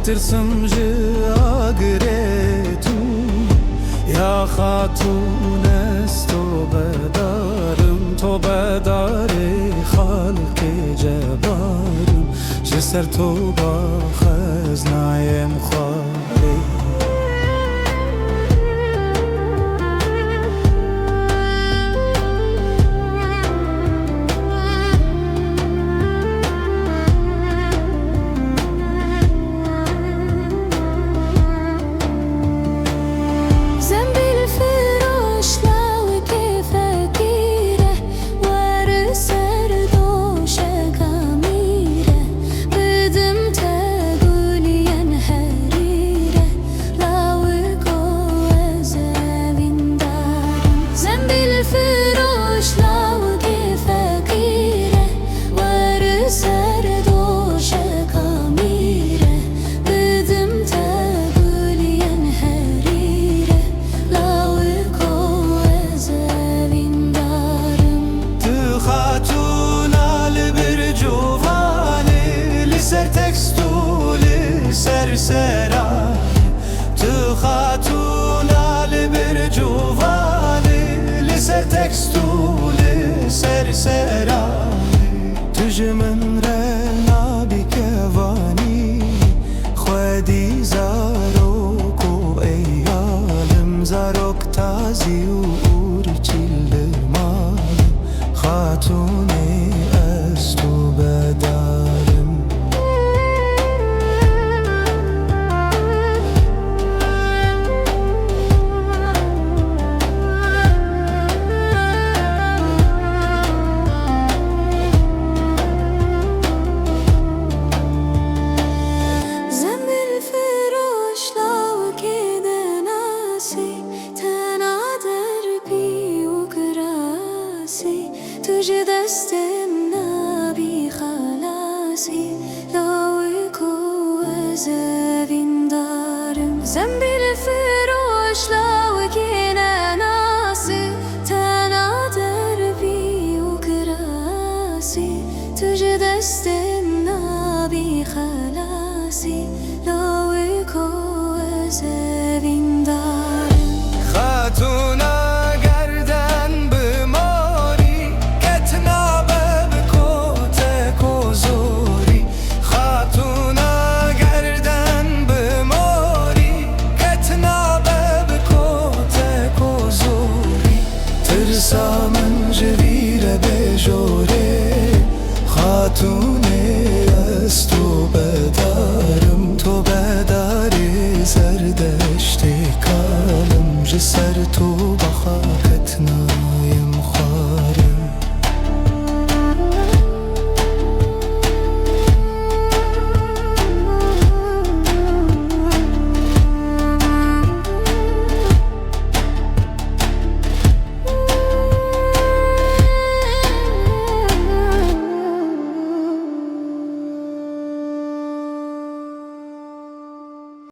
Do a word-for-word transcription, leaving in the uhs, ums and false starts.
Tirsim ji agirê tu, ya Xatûn, ez tobedarim, tobedarê xelkê cebarim, ji ser toba xeznayê min xwarê. Zembîl firoş lawikê feqîr e, were ser doşeka mîr e, bidim te guliyên herîr e, lawiko ez evîndar im. Zembîl firoş lawikê feqîr e, were ser doşeka mîr e, bidim te guliyên herîr e, lawiko ez evîndar im. Tu xatûna li birc û valê, li ser tekst û li ser serayê. Tu xatûna li birc û valê, li ser tekst û li ser serayê. Tu ji min re nabî kevanî, xwedî zarok û eyalim, zarok tazî û ûrçîl li mal. Xatûnê, ez tobedar im. Zembîl firoş lawikê dinasî, tena derpî û kirasî, tu ji destê min nabî xelasî, lawiko ez evîndar im. Zembîl firoş lawikê nenasî, tena derpî û kirasî, tu ji destê min nabî xelasî, lawiko ez evîndar im. Xatûna gerden bi morî, ketna be bi kotek û zorî. Xatûna gerden bi morî, ketna be bi kotek û zorî. Tirsa min ji vî re bê jorê, Xatûnê, ez tobedar im, tobedarê Zerdeştê kal im, ji ser toba xwe ketna